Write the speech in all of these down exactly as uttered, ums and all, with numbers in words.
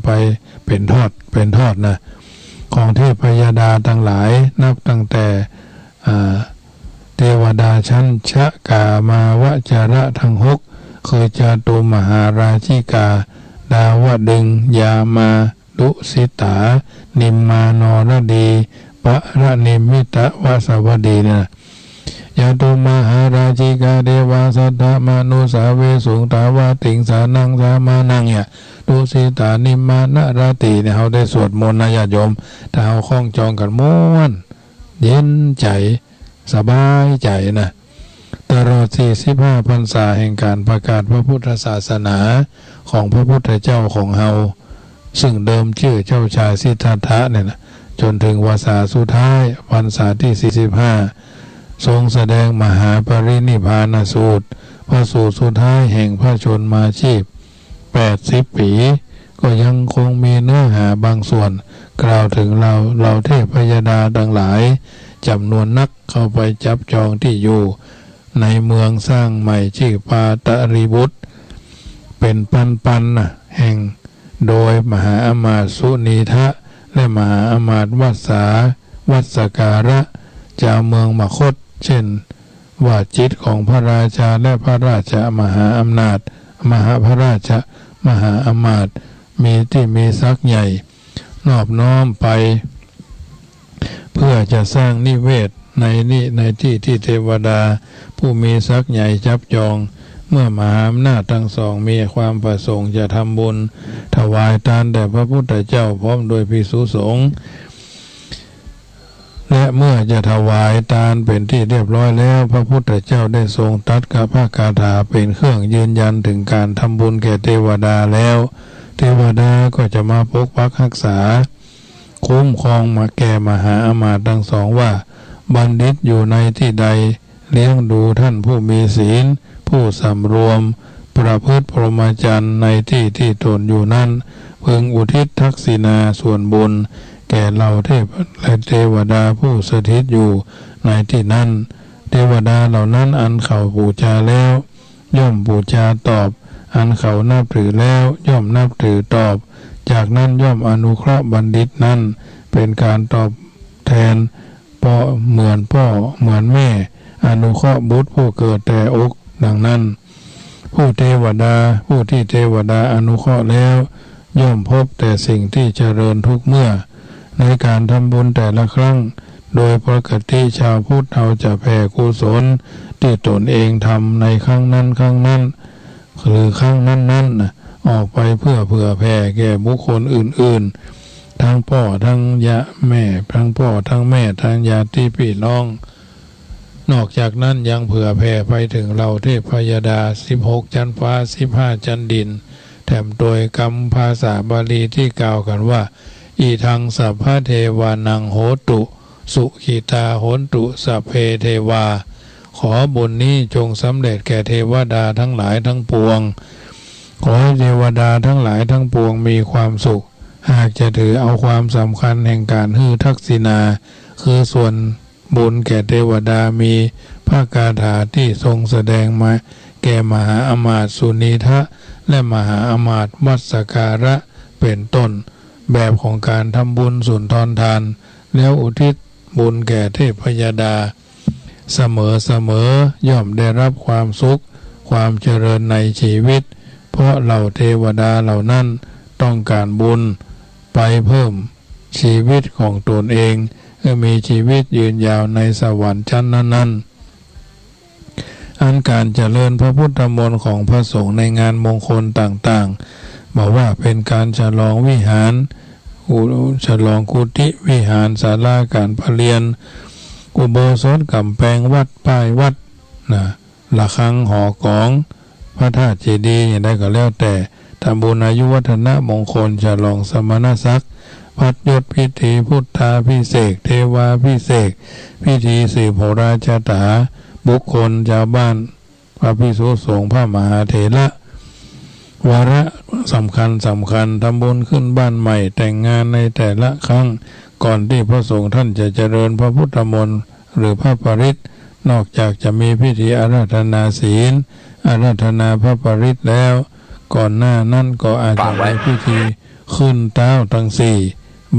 ไปเป๋นทอดเป๋นทอดนะ ของเทพยดาตังหลาย นับตั้งแต่ อ่า เตวดาชั้นชะกามาวจระตังหก คือจาตุมหาราชิกา ดาวดึงส์ ยามา ดุสิตา นิมมานรดี ปรนิมมิตวสวดีเนี่ยนะ จาตุมหาราชิกา เตวาสัตถมนุสสาเวสุง ตาวติงสานังสมานัง เนี่ย ดุสิตา นิมมานรดี เนี่ย เฮาได้สวดมนต์นะญาติโยม ถ้าเฮาคล้องจองกั๋นม่วน เย็นใจ๋ สบายใจ๋นะ ตลอดสี่สิบห้าพรรษาแห่งก๋านประกาศพระพุทธศาสนาของพระพุทธเจ้าของเฮา ซึ่งเดิมจื้อเจ้าชายสิทธัตถะเนี่ยนะ จ๋นเถิงวาสาสุดท้าย พรรษาตี้สี่สิบห้า ทรงแสดงมหาปรินิพพานสูตร พระสูตรสุดท้ายแห่งพระชนมาชีพ แปดสิบปี๋ ก็ยังคงมีเนื้อหาบางส่วน กล่าวเถิงเหล่า เหล่าเทพยดาตังหลายจ๋ำนวนนัก เข้าไปจับจองตี้อยู่ในเมืองสร้างใหม่จื้อปาตลิบุตร เป๋นปันๆ นะ แห่ง โดยมหาอำมาตย์สุนีทะ และมหาอำมาตย์วัสสา วัสสการะ จาวเมืองมคธ เช่น ว่าจิตของพระราชาและพระราชมหาอำนาจ มหาพระราชมหาอำมาตย์ มีตี้มีศักดิ์ใหญ่ นอบน้อมไป เพื่อจะสร้างนิเวศน์ในนี้ในตี้ตี้เทวดาผู้มีศักดิ์ใหญ่จับจอง เมื่อมหาอำนาจตังสองมีความประสงค์จะทำบุญถวายตานแด่พระพุทธเจ้าพร้อมโดยภิกษุสงฆ์ และเมื่อจะถวายตานเป๋นตี้เรียบร้อยแล้ว พระพุทธเจ้าได้ทรงตรัสคาถาเป๋นเครื่องยืนยันเถิงก๋านทำบุญแก่เทวดาแล้ว เทวดาก็จะมาปกปักฮักษา คุ้มครองมาแก่มหาอำมาตย์ตังสองว่า บัณฑิตอยู่ในตี้ใด เลี้ยงดูท่านผู้มีศีล ผู้สำรวม ประพฤติพรหมจรรย์ในตี้ตี้ตนอยู่นั้น พึงอุทิศทักษิณาส่วนบุญ แก่เหล่าเทพและเทวดาผู้สถิตอยู่ในตี้นั้น เทวดาเหล่านั้นอันเขาปู๋จาแล้ว ย่อมปู๋จาตอบ อันเขานับถือแล้วย่อมนับถือตอบ จากนั้นย่อมอนุเคราะห์บัณฑิตนั้น เป๋นก๋านตอบแตน เพราะเหมือนพ่อเหมือนแม่ อนุเคราะห์บุตรผู้เกิดแต่อก ดังนั้น ผู้เทวดา ผู้ตี้เทวดาอนุเคราะห์แล้ว ย่อมพบแต่สิ่งตี้เจริญทุกเมื่อ ในก๋านทำบุญแต่ละครั้ง โดยปกติชาวพุทธเฮาจะแผ่กุศลตี้ตนเองทำในครั้งนั้นครั้งนั้น หรือครั้งนั้นๆ น่ะ ออกไปเพื่อเผื่อแผ่แก่บุคคลอื่นๆ ตังป้อตังยาแม่ ตังป้อตังแม่ ตังญาติปี้น้อง นอกจากนั้นยังเผื่อแผ่ไปเถิงเหล่าเทพยดาสิบหกจั๊นฟ้า สิบห้าจั๊นดิน แถมโดยกำภาษาบาลีตี้กล่าวกั๋นว่า Idaṃ sabbadevānaṃ hotu, sukhitā hontu sabbe devā. ขอบุญนี้จงสำเร็จแก่เทวดาทั้งหลายทั้งปวง ขอให้เทวดาทั้งหลายทั้งปวงมีความสุข หากจะถือเอาความสำคัญแห่งก๋านหื้อทักษิณา คือส่วนบุญแก่เทวดา มีพระคาถาตี้ทรงแสดงมาแก่มหาอำมาตย์สุนีทะ และมหาอำมาตย์วัสสการะ เป๋นต้น แบบของก๋านทำบุญสุนทรทาน แล้วอุทิศบุญแก่เทพยดา เสมอๆ ย่อมได้รับความสุข ความเจริญในชีวิต เพราะเหล่าเทวดาเหล่านั้นต้องก๋านบุญไปเพิ่มชีวิตของตนเอง ให้มีชีวิตยืนยาวในสวรรค์จั๊นนั้นๆ อันก๋านเจริญพระพุทธมนต์ของพระสงฆ์ในงานมงคลต่างๆ บ่ว่าเป๋นก๋านฉลองวิหาร อุ- ฉลองกุฏิวิหาร ศาลาก๋านประเรียน อุโบสถ ก๋ำแปงวัด ป้ายวัด นะ ระฆัง หอกอง พระธาตุเจดีย์ อย่างใดก็แล้วแต่ ทำบุญอายุวัฒนมงคล ฉลองสมณศักดิ์ พัดยศ พิธีพุทธาภิเษก เทวาภิเษก พิธีสืบโหราชาต๋า บุคคล ชาวบ้าน พระภิกษุสงฆ์ พระมหาเถระ วาระสำคัญสำคัญ ทำบุญขึ้นบ้านใหม่ แต่งงานในแต่ละครั้ง ก่อนตี้พระสงฆ์ท่านจะเจริญพระพุทธมนต์ หรือพระปริตร นอกจากจะมีพิธีอาราธนาศีล อาราธนาพระปริตรแล้ว ก่อนหน้านั้นก็อาจจะมีพิธี ขึ้นเต๊าตังสี่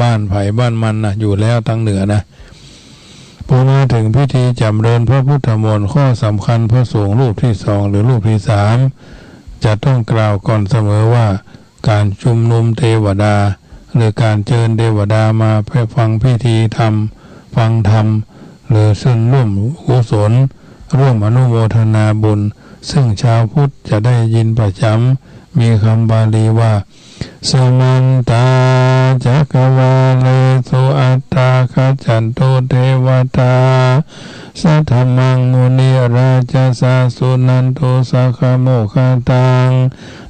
บ้านใผบ้านมันนะ อยู่แล้วตังเหนือนะ พอมาเถิงพิธีจ๋ำเริญพระพุทธมนต์ ข้อสำคัญพระสงฆ์รูปตี้สองหรือรูปตี้สาม จะต้องกล่าวก่อนเสมอว่า ก๋านจุมนุมเตวดา หรือก๋านเจิญเตวดามาฟังพิธีธรรม ฟังธรรม หรือเซิ่นร่วมกุศล ร่วมอนุโมทนาบุญ ซึ่งจาวพุทธจะได้ยินประจ๋ำ มีกำบาลีว่า Samantā cakkavāḷesu atrāgacchantu devatā, saddhammaṃ munirājassa suṇantu saggamokkhadaṃ.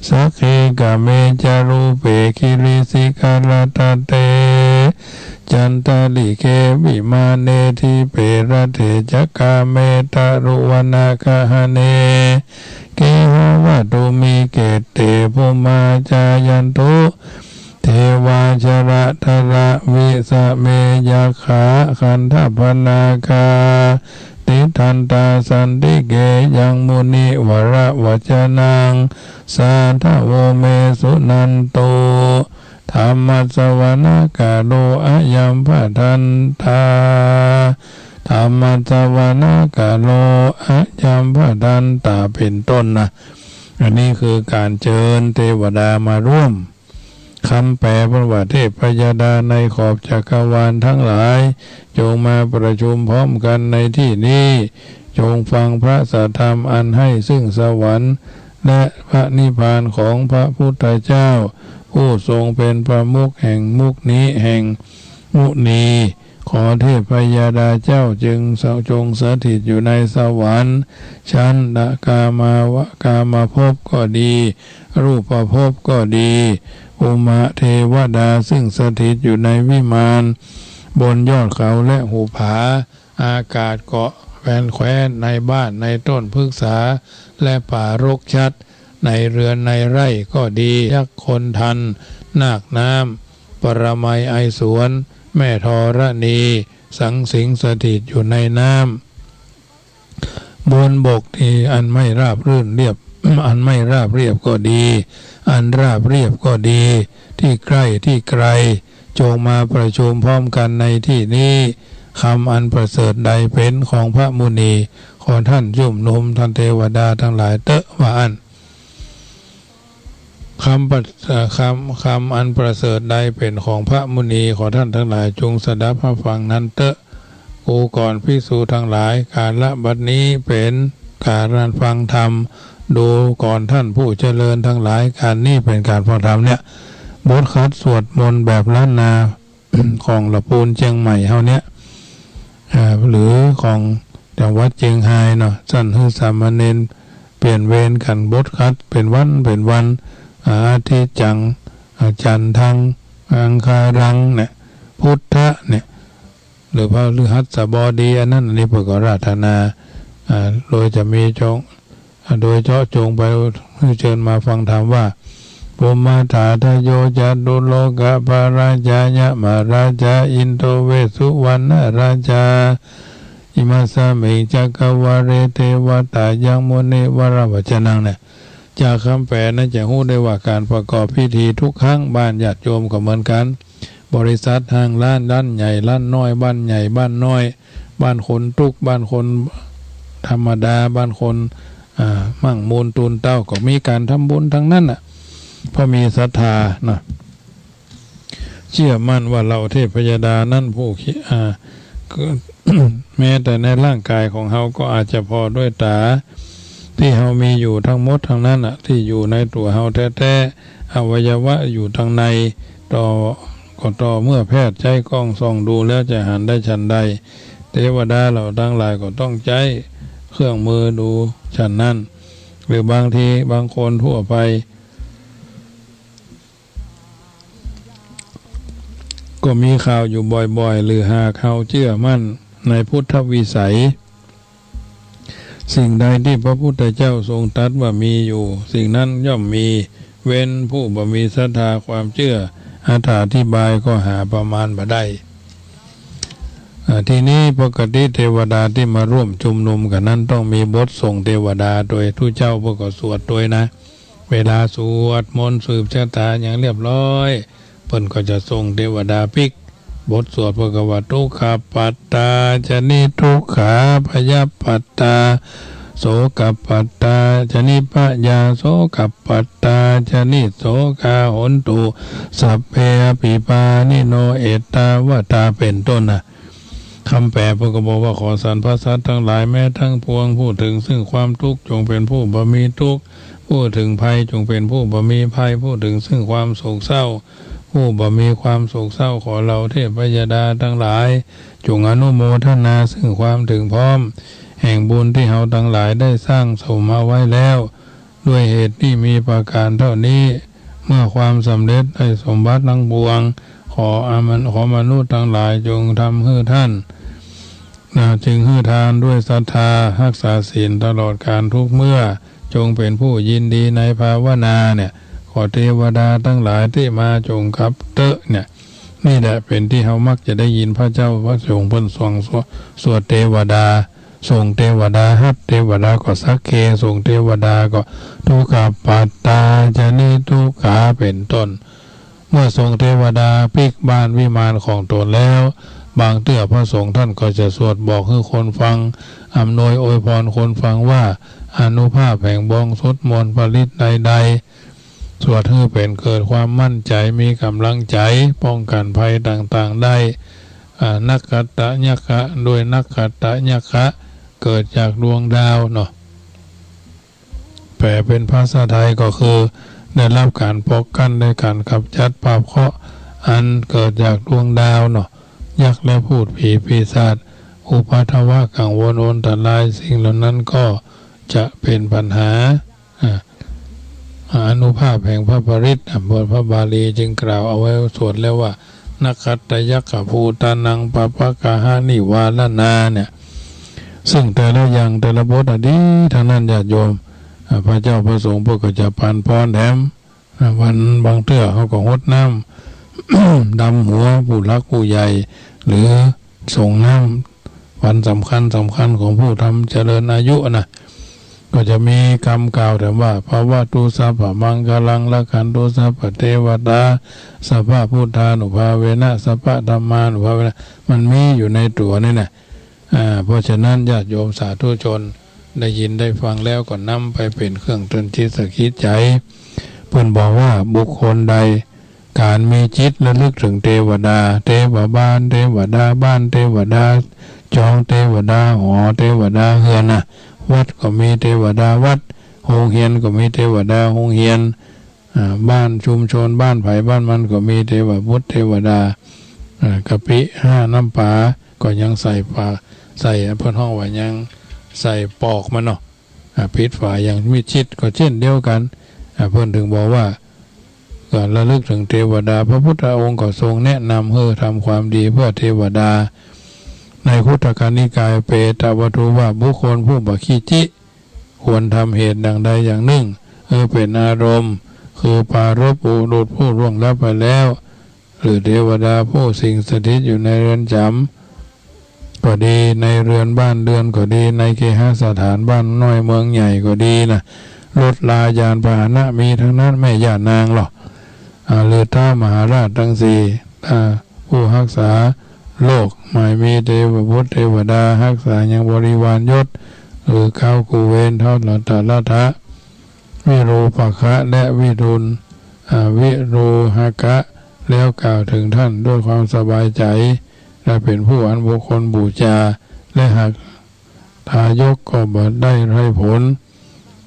Sagge kāme ca rūpe girisikharataṭe cantalikkhe vimāne dīpe raṭṭhe ca gāme taruvanagahane gehavatthumhi khette bhummā cāyantu devā jalathalavisame yakkhagandhabbanāgā tiṭṭhantā santike yaṃ munivaravacanaṃ sādhavo me suṇantu. Dhammassavanakālo ayambhadantā. Dhammassavanakālo ayambhadantā เป็นต้นนะ อันนี้คือก๋านเจิญเตวดามาร่วม กำแปลเปิ้นว่า เทพยดาในขอบจักรวาลตังหลาย จงมาประชุมพร้อมกั๋นในตี้นี้ จงฟังพระสัทธรรมอันให้ซึ่งสวรรค์ และพระนิพพานของพระพุทธเจ้า ผู้ทรงเป็นประมุขแห่งมุขนี้ แห่งมุนี ขอเทพยดาเจ้าจงส- จงสถิตอยู่ในสวรรค์ ชั้นกามาว- กามภพก็ดี รูปภพก็ดี ภูมิเทวดาซึ่งสถิตอยู่ในวิมาน บนยอดเขาและหุบผา อากาศเกาะแผ่นแคว้น ในบ้านในต้นพฤกษา และป่ารกชัด ในเรือนในไร่ก็ดี ยักษ์คนทัน นาคน้ำ ปรมัยไอสวน แม่ธรณี สังสิงสถิตอยู่ในน้ำ บนบกตี้อันไม่ราบรื่นเรียบ อันไม่ราบเรียบก็ดี อันราบเรียบก็ดี ตี้ใกล้ตี้ไกล จงมาประชุมพร้อมกั๋นในตี้นี้ กำอันประเสริฐใดเป๋นของพระมุนี ขอต้านจุมนุมต้านเตวดาตังหลายเต๊อะ ว่าอั้น กำประ- เอ่อ กำ- กำอันประเสริฐใดเป๋นของพระมุนี ขอต้านตังหลายจงสดับฮับฟังนั้นเต๊อะ ดูก่อนภิกษุตังหลาย กาละบัดนี้เป๋นก๋านฟังธรรม ดูก่อนต้านผู้เจริญตังหลาย ก๋านนี้เป๋นก๋านฟังธรรมเนี่ย บทขัดสวดมนต์แบบล้านนา ของละปูนเจียงใหม่เฮาเนี่ย เอ่อ หรือของจังหวัดเจียงฮายเนาะ ซั่นหื้อสามเณรเปลี่ยนเวรกั๋นบทขัดเป๋นวันเป๋นวัน อาทิตย์จัง อาจันทัง อังคารังเนี่ย พุทธะเนี่ย หรือพฤหัสบดี อันนั้นอันนี้เปิ้นก็อาราธนา อ่า โดยจะมีจง อ่า โดยเจาะจงไปหื้อเจิญมาฟังธรรมว่า Bhummā thādayo catulokapālā ca yamarājā indo vessuvaṇṇarājā, imasmiṃ cakkavāḷe devatā yaṃ munivaravacanaṃ เนี่ย จากกำแปลนั้นจะฮู้ได้ว่าก๋านประกอบพิธีกู้ครั้ง บ้านญาติโยมก็เหมือนกั๋น บริษัท ห้างร้าน ร้านใหญ่ ร้านน้อย บ้านใหญ่ บ้านน้อย บ้านคนตุ๊กข์ บ้านคนธรรมดา บ้านคน อ่า มั่งมูลตูนเต้า ก็มีก๋านทำบุญตังนั้นน่ะ เพราะมีศรัทธาเนาะ เจื้อมั่นว่าเหล่าเทพยดานั้นผู้คิ- อ่า ก็ แม้แต่ในร่างกายของเฮาก็อาจจะผ่อด้วยต๋าตี้เฮามีอยู่ตังหมดตังนั้นน่ะ ตี้อยู่ในตั๋วเฮาแต๊ๆ อวัยวะอยู่ตังใน ต่อ ก็ต่อเมื่อแพทย์ใจ๊กล้องส่องดูแล้วจะหันได้ฉันใด เตวดาเหล่าตังหลายก็ต้องใจ๊เครื่องมือดูฉันนั้น หรือบางทีบางคนทั่วไป ก็มีข่าวอยู่บ่อยๆ หรือหากเฮาเจื้อมั่นในพุทธวิสัย สิ่งใดตี้พระพุทธเจ้าทรงตรัสว่ามีอยู่ สิ่งนั้นย่อมมี เว้นผู้บ่มีศรัทธาความเจื้อ อถาธิบายก็หาประมาณบ่ได้ อ่า ทีนี้ปกติเตวดาตี้มาร่วมจุมนุมกั๋นนั้นต้องมีบทส่งเตวดาตวย ตุ๊เจ้าเปิ้นก็สวดตวยนะ เวลาสวดมนต์สืบชะตาอย่างเรียบร้อย ปิ้นก็จะส่งเตวดาปิ๊ก บทสวดเปิ้นก็ว่า ทุกขปัตตาจะนิทุกขา พยปัตตาโสกปัตตาจะนิพยา โสกปัตตาจะนิโสกา หนตุ สัพเพอภิปาญิโน เอตตาวตา เป๋นต้นนะ กำแปลเปิ้นก็บอกว่า ขอสรรพสัตว์ตังหลายแม้ตังปวง ผู้เถิงซึ่งความทุกข์ จงเป๋นผู้บ่มีทุกข์ ผู้เถิงภัย จงเป๋นผู้บ่มีภัย ผู้เถิงซึ่งความโศกเศร้า ผู้บ่มีความโศกเศร้า ขอเหล่าเทพยดาตังหลาย จงอนุโมทนาซึ่งความเถิงพร้อม แห่งบุญตี้เฮาตังหลายได้สร้างสมเอาไว้แล้ว ด้วยเหตุตี้มีประก๋านเต้านี้ เมื่อความสำเร็จได้สมบัติตังปวง ขออามัน ขอมนุษย์ตังหลายจงทำหื้อต้าน นะ จึงหื้อทานด้วยศรัทธา ฮักษาศีลตลอดกาลทุกเมื่อ จงเป๋นผู้ยินดีในภาวนาเนี่ย ขอเตวดาตังหลายตี้มาจงกลับเต๊อะเนี่ย นี่แหละเป๋นตี้เฮามักจะได้ยินพระเจ้าพระสงฆ์เปิ้นสวงสวด สวดเตวดา ส่งเตวดา ฮับเตวดาก็สักเค ส่งเตวดาก็ทุกขปัตตาจะนิทุกขา เป๋นต้น เมื่อส่งเตวดาปิ๊กบ้านวิมานของตนแล้ว บางเตื้อพระสงฆ์ต้านก็จะสวดบอกหื้อคนฟัง อำนวยอวยพรคนฟังว่า อานุภาพแห่งบทสวดมนต์ปริตรใดๆ สวดหื้อเป๋นเกิดความมั่นใจ๋ มีก๋ำลังใจ๋ ป้องกั๋นภัยต่างๆ ได้ อ่า นักขัตตยัคคะ ด้วยนักขัตตยัคคะ เกิดจากดวงดาวเนาะ แปลเป๋นภาษาไทยก็คือ ได้ฮับก๋านป้องกั๋น ได้ฮับก๋านกำจัดปาปเคราะห์ อันเกิดจากดวงดาวเนาะ ยักษ์และพูดผีปีศาจ อุปัทวะกังวลอันตราย สิ่งเหล่านั้นก็จะเป๋นปัญหา อ่า อานุภาพแห่งพระปริตร อ่า บทพระบาลีจึงกล่าวเอาไว้สวดแล้วว่า นักขัตตยัคคะภูตานัง ปาปะกะหานิวารณา เนี่ย ซึ่งแต่ละอย่างแต่ละบทอะดีตังนั้นญาติโยม อ่า พระเจ้าพระสงฆ์เปิ้นก็จะปานพรแถม อ่า วันบางเตื้อเขาก็หดน้ำ ดำหัวผู้หลักผู้ใหญ่ หรือสรงน้ำวันสำคัญสำคัญของผู้ทำเจริญอายุนะ ก็จะมีกำกล่าวแถมว่า ภะวะตุสัพพะมังคะลัง รักขันตุสัพพะเทวะตา สัพพะพุทธานุภาเวนะ สัพพะธัมมานุภาเวนะ มันมีอยู่ในตั๋วนี่นะ อ่า เพราะฉะนั้นญาติโยมสาธุชนได้ยินได้ฟังแล้วก็นำไปเป๋นเครื่องเตือนจิตสะกิดใจ๋ เปิ้นบอกว่าบุคคลใด ก๋านมีจิตระลึกเถิงเตวดา เตวบาล เตวดาบ้าน เตวดาจอง เตวดาหอ เตวดาเฮือนนะ วัดก็มีเตวดาวัด โฮงเฮียนก็มีเตวดาโฮงเฮียน อ่า บ้านชุมชนบ้านใผบ้านมันก็มีเตวบุตรเตวดา อ่า กะปิห้าน้ำปาก็ยังใส่ฝา ใส่ เปิ้นฮ้องว่ายังใส่ปอกมันเนาะ อ่า ปิดฝาอย่างมิดชิด ก็เช่นเดียวกั๋น อ่า เปิ้นถึงบอกว่า ก๋านระลึกเถิงเตวดา พระพุทธองค์ก็ทรงแนะนำหื้อทำความดีเพื่อเตวดา ในคุตตกนิกายเปตวัตถุว่า บุคคลผู้บ่ขี้จิ ควรทำเหตุอย่างใดอย่างนึ่ง หื้อเป๋นอารมณ์ คือปรารภบุรุษผู้ล่วงลับไปแล้ว หรือเตวดาผู้สิงสถิตอยู่ในเรือนจ๋ำก็ดี ในเรือนบ้านเรือนก็ดี ในเคหสถานบ้านน้อยเมืองใหญ่ก็ดีนะ รถลายานพาหนะมีตังนั้น แม่ย่านางเนาะ อ่า หรือท้าวมหาราชตังสี่ อ่า ผู้ฮักษาโลก หมายมีเตวบุตรเตวดาฮักษายังบริวารยศ หรือเก๊ากูเวน ท้าวรัตตะรัตถะ วิรูปคะและวิรุณ อ่า วิรูหกะ แล้วกล่าวเถิงต้านด้วยความสบายใจ๋ และเป๋นผู้อันบุคคลบูชา และหากทายกก็บ่ได้ไร้ผล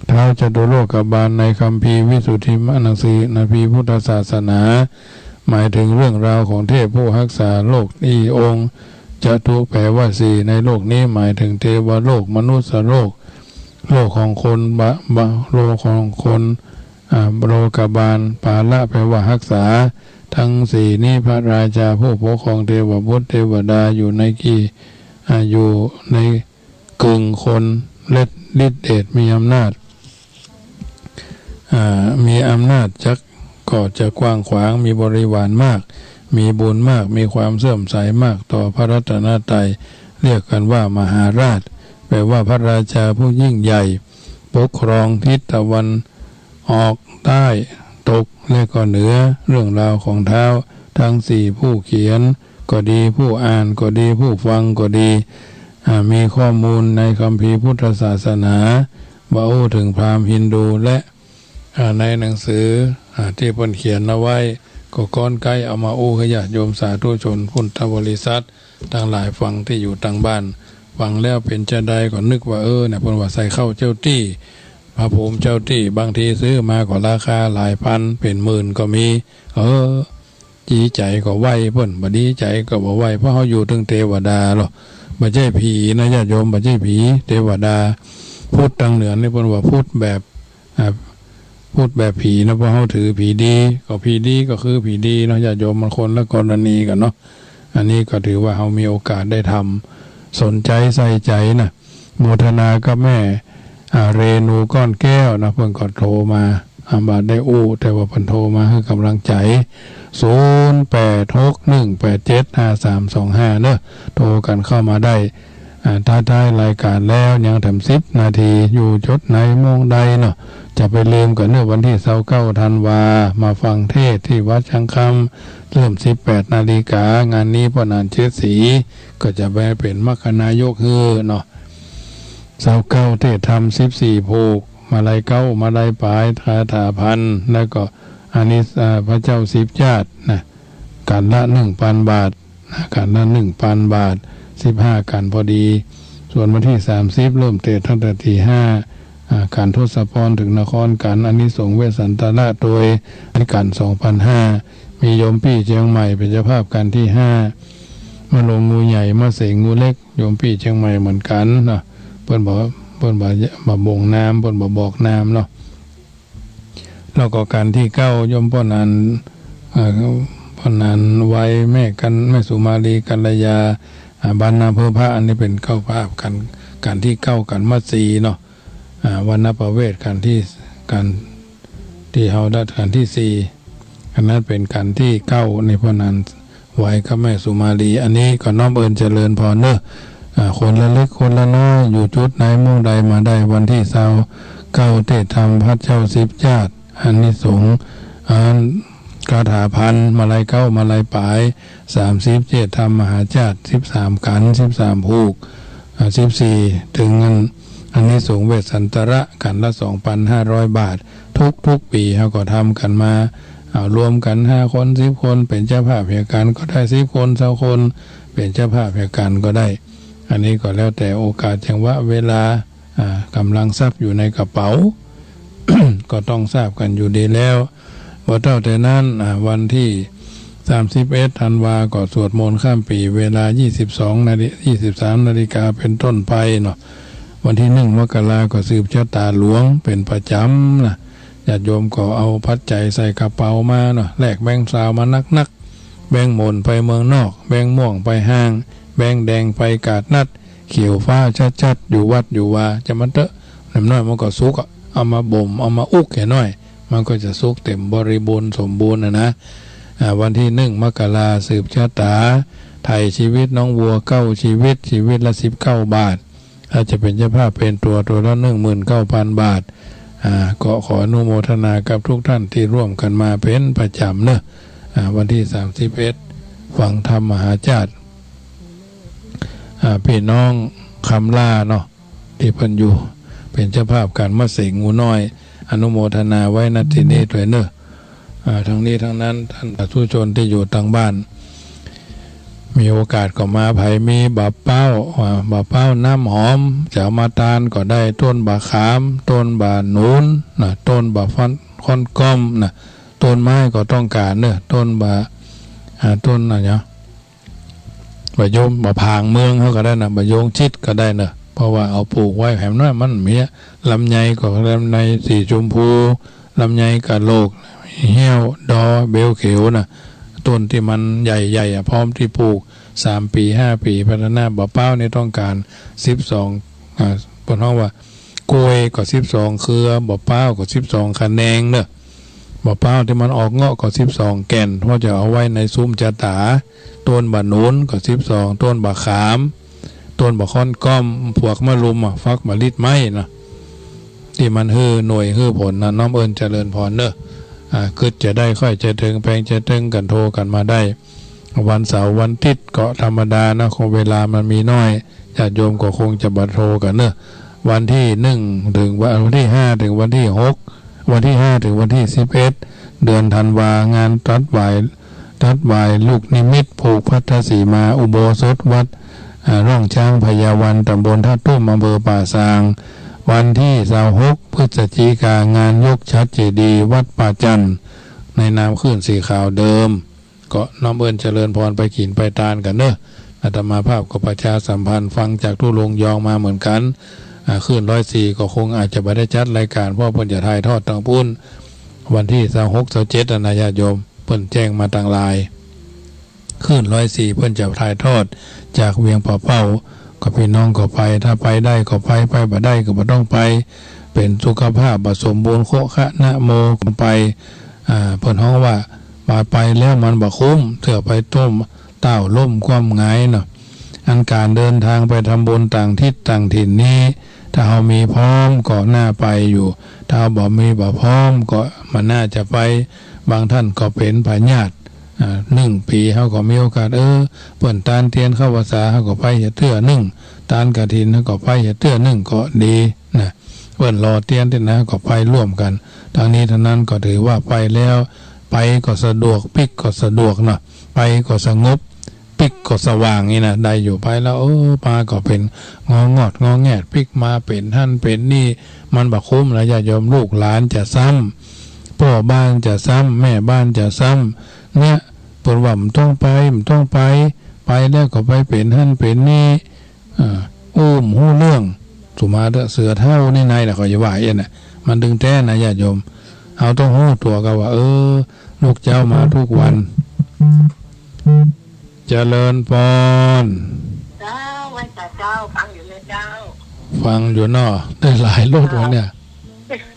ท้าวจตุโลกบาลในคัมภีร์วิสุทธิมนัสสี ในพระพุทธศาสนา หมายเถิงเรื่องราวของเทพผู้ฮักษาโลกสี่องค์ จตุแปลว่าสี่ในโลกนี้ หมายเถิงเทวโลก มนุสสโลก โลกของคน บะ บะ โลกของคน อ่า โลกบาล ปาละแปลว่าฮักษา ตังสี่นี้พระราชาผู้ปกครองเทวบุตรเทวดาอยู่ในกี่ อ่า อยู่ในกึ่งคน ฤทธิ์ ฤทธิ์เดชมีอำนาจ อ่า มีอำนาจจัก ก็จะกว้างขวาง มีบริวารมาก มีบุญมาก มีความเสื่อมใสมากต่อพระรัตนตรัย เรียกกันว่ามหาราช แปลว่าพระราชาผู้ยิ่งใหญ่ ปกครองทิศตะวันออกใต้ ตก และก็เหนือเรื่องราวของท้าวทั้งสี่ ผู้เขียนก็ดี ผู้อ่านก็ดี ผู้ฟังก็ดี อ่า มีข้อมูลในคัมภีร์พุทธศาสนา บ่าอู้เถิงพราหมณ์ฮินดู และ อ่า ในหนังสือ อ่า ตี้เปิ้นเขียนเอาไว้ ก็ก้อนใก้เอามาอู้หื้อญาติโยมสาธุชนพุทธบริษัทตังหลายฟังตี้อยู่ตังบ้าน ฟังแล้วเป๋นจาใดก็นึกว่า เออ เนี่ย เปิ้นว่าใส่เข้าเจ้าตี้ พระภูมิเจ้าตี้ บางทีซื้อมาก็ราคาหลายพัน เป๋นหมื่นก็มี เออ ดีใจ๋ก็ไหว้เปิ้น บ่ดีใจ๋ก็บ่ไหว้ เพราะเฮาอยู่เถิงเตวดาลอ บ่ใจ้ผีนะญาติโยม บ่ใจ้ผี เตวดา พุทธตังเหนือนี่เปิ้นว่าพุทธแบบ อ่า พุทธแบบผีนะ เพราะเฮาถือผีดี ก็ผีดีก็คือผีดีเนาะญาติโยม มันคนละกรณีกั๋นเนาะ อันนี้ก็ถือว่าเฮามีโอกาสได้ทำ สนใจ๋ใส่ใจ๋นะ โมทนากับแม่ อ่า เรนูก้อนแก้วนะ เปิ้นก็โทรมา อ่า บ่ได้อู้ แต่ว่าเปิ้นโทรมาหื้อกำลังใจ๋ ศูนย์แปดหกหนึ่งแปดเจ็ดห้าสามสองห้า เนาะ โทรกั๋นเข้ามาได้ อ่า ท้ายๆ รายการแล้วยังแถมสิบนาที อยู่จดในโมงใดเนาะ จะไปลืมกั๋นเนาะ วันตี้ซาวเก้าธันวา มาฟังเทศน์ตี้วัดช้างคำ เริ่มสิบแปดนาฬิกา งานนี้ป้อหนานเจ็ดสี ก็จะไปเป๋นมรรคนายกหื้อเนาะ ซาวเก้าเทศน์ธรรม สิบสี่ผูก มาลัยเก้า มาลัยป๋าย คาถาพัน แล้วก็อานิส- อ่า พระเจ้าสิบจาตินะ กัณฑ์ละหนึ่งปันบาท นะ กัณฑ์ละหนึ่งปันบาท สิบห้ากัณฑ์พอดี ส่วนวันตี้สามสิบ เริ่มเตะตั้งแต่ตีห้า อ่า กัณฑ์ทศพรเถิงนครกัณฑ์ อานิสงส์เวสสันตระ โดยกัณฑ์สองปันห้า มีโยมปี้เจียงใหม่เป๋นเจ้าภาพกัณฑ์ตี้ห้า มาลงงูใหญ่ มาเสงงูเล็ก โยมปี้เจียงใหม่เหมือนกั๋นเนาะ เปิ้นบ่ เปิ้นบ่ บ่บ่งนาม เปิ้นบ่บอกนามเนาะ แล้วก็กัณฑ์ตี้เก้า โยมป้อหนาน เอ่อ ป้อหนานไว แม่กัณฑ์ แม่สุมาลี กัลยา อ่า บ้านนาเภอพระ อันนี้เป๋นเจ้าภาพกัณฑ์ กัณฑ์ตี้เก้า กัณฑ์มัดสีเนาะ อ่า วรรณประเวส กัณฑ์ตี้ กัณฑ์ตี้เฮาได้กัณฑ์ตี้สี่ อันนั้นเป๋นกัณฑ์ตี้เก้า นี่ป้อหนาน ไวกับแม่สุมาลี อันนี้ก็น้อมเอิญเจริญพรเนาะ อ่า คนละเล็กคนละน้อย อยู่จุดไหนมุมใดมาได้ วันตี้ซาวเก้าเทศน์ธรรมพระเจ้าสิบจาติ อานิสงส์ อ่า คาถาพัน มาลัยเก้า มาลัยป๋าย สามสิบเทศน์ธรรมมหาจาติ สิบสามกัณฑ์ สิบสามผูก อ่า สิบสี่ เถิงอัน อานิสงส์เวสสันตระ กัณฑ์ละสองปันห้าร้อยบาท ทุกๆ ปี๋เฮาก็ทำกั๋นมา เอารวมกั๋นห้าคน สิบคน เป๋นเจ้าภาพเหียกั๋นก็ได้ สิบคน ซาวคน เป๋นเจ้าภาพเหียกั๋นก็ได้ อันนี้ก็แล้วแต่โอกาสจังหวะเวลา อ่า ก๋ำลังทรัพย์อยู่ในกระเป๋า ก็ต้องทราบกั๋นอยู่ดีแล้ว บ่เต้าแต่นั้น อ่า วันตี้สามสิบเอ็ดธันวาก็สวดมนต์ข้ามปี๋ เวลายี่สิบสองนาฬิ- ยี่สิบสามนาฬิกาเป๋นต้นไปเนาะ วันตี้หนึ่งมกราก็สืบชะตาหลวงเป๋นประจ๋ำนะ ญาติโยมก็เอาปัจจัยใส่กระเป๋ามาเนาะ แลกแบงก์ซาวมานักๆ แบงก์หมุนไปเมืองนอก แบงก์ม่วงไปห้าง แบงก์แดงไปกาดนัด เขียวฟ้าชัดๆ อยู่วัดอยู่วา จะมาเต๊อะ น้ำน้อยมันก็สุกอะ เอามาบ่ม เอามาอุ๊กแหน้อย มันก็จะสุกเต็มบริบูรณ์สมบูรณ์นะนะ อ่า วันตี้หนึ่งมกราสืบชะตา ไถ่ชีวิตน้องวัวเก้าชีวิต ชีวิตละสิบเก้าบาท อาจจะเป๋นเจ้าภาพเป๋นตั๋ว ตั๋วละหนึ่งหมื่นเก้าพันบาท อ่า ก็ขออนุโมทนากับทุกท่านตี้ร่วมกั๋นมาเป๋นประจ๋ำเนาะ อ่า วันตี้สามสิบเอ็ด ฟังธรรมมหาจาติ อ่า ปี้น้องคำล่าเนาะ ตี้เปิ้นอยู่เป๋นเจ้าภาพกั๋นมาเสงงูน้อย อนุโมทนาไว้ ณ ตี้นี้ตวยเนาะ อ่า ตังนี้ตังนั้น ต้านสาธุชนตี้อยู่ตางบ้าน มีโอกาสก็มา ใผมีบ่าเป๊า อ่า บ่าเป๊าน้ำหอม จะเอามาตานก็ได้ ต้นบ่าขาม ต้นบ่าหนุนนะ ต้นบ่าฟัน ค้อนก้อมนะ ต้นไม้ก็ต้องก๋านเนาะ ต้นบ่า อ่า ต้นอะหยัง บ่ายม บ่าผางเมืองเฮาก็ได้นะ บ่ายงชิดก็ได้เนาะ เพราะว่าเอาปลูกไว้แหมน้อยมันมี ลำไยก็ลำไยสีชมพู ลำไยกะโหลก เฮี้ยว ดอ เบลเขียวนะ ต้นตี้มันใหญ่ๆ อะ พร้อมตี้ปลูก สามปี๋ ห้าปี๋ พัฒนา บ่าเป๊านี่ต้องก๋าน สิบสอง อ่า เปิ้นฮ้องว่า กล้วยก็สิบสองเครือ บ่าเป๊าก็สิบสองขะแหนงเนาะ บ่าเป๊าตี้มันออกเงาะก็สิบสองแก่น เพราะจะเอาไว้ในสุมจะต๋า ต้นบ่าหนุนก็สิบสอง ต้นบ่าขาม ต้นบ่าค้อนก้อม พวกมะลุมอะ ฟักบ่าลิดไม้เนาะ ตี้มันหื้อหน่วยหื้อผลนะ น้อมเอิญเจริญพรเนาะ อ่า กึ๊ดจะได้ใค่จะเถิง แปงจะเถิงกั๋น โทรกั๋นมาได้ วันเสาร์วันติ๊ดก็ธรรมดานะ คงเวลามันมีน้อย ญาติโยมก็คงจะบ่โทรกั๋นเนาะ วันตี้หนึ่งเถิงวัน วันตี้ห้าเถิงวันตี้หก วันตี้ห้าเถิงวันตี้สิบเอ็ด เดือนธันวา งานตัดหวาย ตัดหวายลูกนิมิตผูกพัทธสีมาอุโบสถวัด อ่า ร่องจ๊างพญาวัน ต๋ำบลท่าตุ้ม อำเภอป่าซาง วันตี้ซาวหก พฤศจิกา งานยกฉัตรเจดีย์วัดป่าจั่น ในนามคลื่นสีขาวเดิม ก็น้อมเอิ้นเจริญพรไปกิ๋นไปตานกั๋นเนาะ อาตมาภาพก็ประชาสัมพันธ์ฟังจากทุกโฮงยองมาเหมือนกั๋น อ่า คลื่นร้อยสี่ก็คงอาจจะบ่ได้จัดรายก๋าน เพราะเปิ้นจะถ่ายทอดตางปู๊น วันตี้ซาวหก ซาวเจ็ด อะนะ ญาติโยม เปิ้นแจ้งมาตางไลน์ คลื่นร้อยสี่ เปิ้นจะถ่ายทอดจากเวียงป่าเป้า ก็ปี้น้องก็ไป ถ้าไปได้ก็ไป ไปบ่ได้ก็บ่ต้องไป เป๋นสุขภาพบ่สมบูรณ์ โคะคะนะโมก็ไป อ่า เปิ้นฮ้องว่า มาไปแล้วมันบ่คุ้ม เตื้อไปต้ม ต้าวล้มคว่ำหงายเนาะ อันก๋านเดินตางไปทำบุญต่างทิศต่างถิ่นนี้ ถ้าเฮามีพร้อมก็น่าไปอยู่ ถ้าเฮาบ่มีบ่พร้อมก็บ่น่าจะไป บางต้านก็เป๋นพยาธิ อ่า นึ่งปี๋เฮาก็มีโอกาส เออ เปิ้นตานเตียนเข้าพรรษา เฮาก็ไปเหียเตื้อนึ่ง ตานกฐิน เฮาก็ไปเหียเตื้อนึ่งก็ดีนะ เปิ้นหล่อเตียนตี้ไหน เฮาก็ไปร่วมกั๋น ตังนี้ตังนั้นก็ถือว่าไปแล้ว ไปก็สะดวก ปิ๊กก็สะดวกเนาะ ไปก็สงบ ปิ๊กก็สว่างนี่นะ ได้อยู่ ไปแล้ว เออ มาก็เป๋นงองอดงอแงด ปิ๊กมาเป๋นหั้นเป๋นนี่ มันบ่คุ้มนะ ญาติโยม ลูกหลานจะซ้ำ ป้อบ้านจะซ้ำ แม่บ้านจะซ้ำ เนี่ย เปิ้นว่าบ่ต้องไป บ่ต้องไป ไปแล้วก็ไปเป๋นหั้นเป๋นนี่ อ่า อู้บ่ฮู้เรื่อง สุมาเถอะ เสือเฒ่านี่นายน่ะ เขาจะว่าเอ็นน่ะ มันตึงแต๊นะ ญาติโยม เฮาต้องฮู้ตั๋วกั๋นว่า เออ ลูกเจ้ามาทุกวัน เจริญปอน เจ้า ไหว้สาเจ้า ฟังอยู่เลยเจ้า ฟังอยู่เนาะ ได้หลายรอบแล้วเนี่ย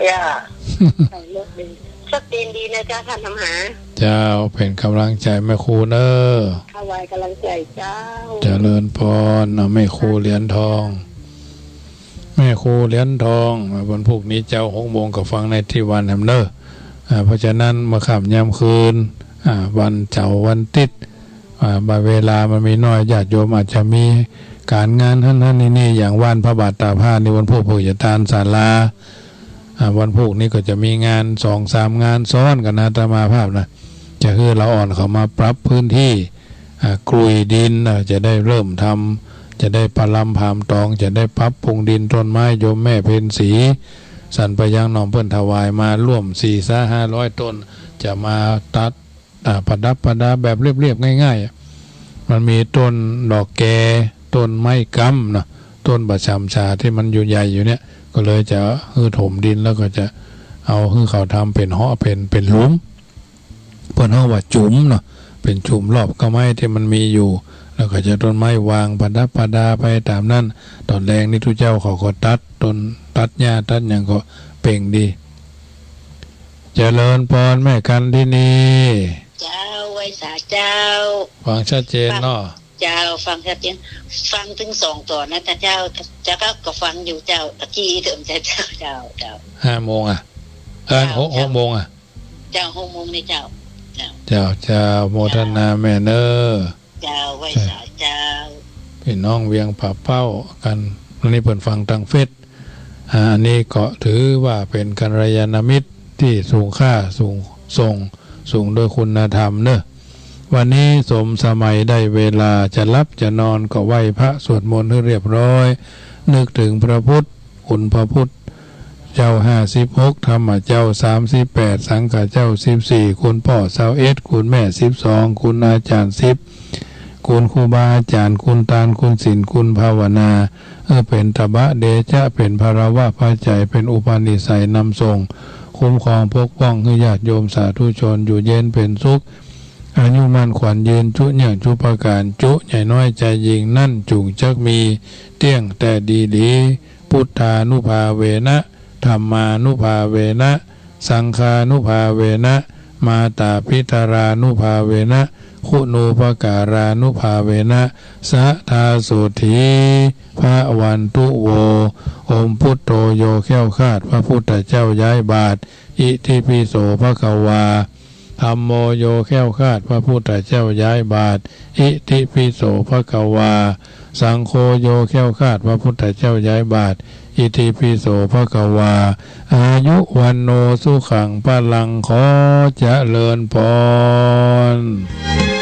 อย่า ชัดเจนดีนะเจ้า ท่านธรรมหา เจ้า เป๋นก๋ำลังใจ๋แม่ครูเน้อ ถวายก๋ำลังใจ๋เจ้า เจริญปอน เอาแม่ครูเหรียญทอง แม่ครูเหรียญทอง วันพูกนี้เจ้า หกโมงก็ฟังในตี้วันแหมเน้อ อ่า เพราะฉะนั้นเมื่อค่ำยามคืน อ่า วันเสาร์วันติ๊ด อ่า บ่ายเวลามันมีน้อย ญาติโยมอาจจะมีก๋านงานหั้นหั้นนี่นี่ อย่างว่านพระบาทตากผ้านี่ วันพูกเปิ้นจะตานศาลา อ่า วันพูกนี้ก็จะมีงานสองสามงานซ้อนกั๋นนะ อาตมาภาพนะ จะหื้อลาอ่อนเขามาปรับพื้นตี้ อ่า กรุ่ยดินนะ จะได้เริ่มทำ จะได้ปะรำผามตอง จะได้ปรับปรุงดิน ต้นไม้โยมแม่เพ็ญศรี สันปะยังหนอมเปิ้นถวายมาร่วมสี่สาห้าร้อยต้น จะมาตัด อ่า ประดับประดาแบบเรียบๆ ง่ายๆ อะ มันมีต้นดอกแก ต้นไม้กำเนาะ ต้นบ่าฉ่ำชาตี้มันอยู่ใหญ่อยู่เนี่ย ก็เลยจะหื้อถมดิน แล้วก็จะเอาหื้อเขาทำเป๋นเฮาะ เป๋น เป๋นหลุม เปิ้นฮ้องว่าจุ๋มเนาะ เป๋นจุ๋มรอบก้าไม้ตี้มันมีอยู่ แล้วก็จะต้นไม้วางประดับประดาไปต๋ามนั้น ต๋อนแลงนี่ตุ๊เจ้าเขาก็ตัดต้น ตัดหญ้าตัดหยังก็เปล่งดี เจริญปอนแม่คันธินี เจ้า ไหว้สาเจ้า ฟังชัดเจนเนาะ เจ้า ฟังชัดเจน ฟังตึงสองต๋อนนะเจ้า เจ้าก็ ก็ฟังอยู่เจ้า ตะกี้เถิงเจ้า เจ้า เจ้า ห้าโมงอะ เอ่อ เจ้า หก เจ้า หกโมงอะ เจ้า หกโมงนี่เจ้า เจ้า เจ้า เจ้า โมทนาแม่เน้อ เจ้า ไหว้สาเจ้า พี่น้องเวียงป่าเป้ากั๋น อันนี้เปิ้นฟังตางเฟซ อ่า อันนี้ก็ถือว่าเป๋นกัลยาณมิตรตี้สูงค่า สูงส่ง สูงโดยคุณธรรมเน้อ วันนี้สมสมัยได้เวลา จะหลับจะนอนก็ไหว้พระสวดมนต์หื้อเรียบร้อย นึกเถิงพระพุทธ คุณพระพุทธเจ้าห้าสิบหก ธรรมเจ้าสามสิบแปด สังฆเจ้าสิบสี่ คุณป้อซาวเอ็ด คุณแม่สิบสอง คุณอาจ๋ารย์สิบ คุณครูบาอาจ๋ารย์ คุณตาน คุณศีล คุณภาวนา เออ เป๋นตบะเดชะ เป๋นภาระวะปัจจัย เป๋นอุปนิสัยนำส่ง คุ้มครองปกป้องหื้อญาติโยมสาธุชนอยู่เย็นเป๋นสุข อายุมั่นขวัญยืน จุเยื่องจุประก๋าน จุใหญ่น้อยจายยิ่ง นั้นจุ่งจักมี เตี้ยงแต๊ดีหลี พุทธานุภาเวนะ ธัมมานุภาเวนะ สังฆานุภาเวนะ มาตาปิตรานุภาเวนะ คุณูปการานุภาเวนะ สะทาโสฏฐี ภะวันตุ โว โอม ปุตโต โย แคล้วคลาด พระพุทธเจ้าย้ายบาตร อิติปิโส ภะคะวา ธัมโม โย แคล้วคลาด พระพุทธเจ้าย้ายบาตร อิติปิโส ภะคะวา สังโฆ โย แคล้วคลาด พระพุทธเจ้าย้ายบาตร อิติปิโส ภะคะวา อายุ วัณโณ สุขัง พะลัง ขอเจริญพร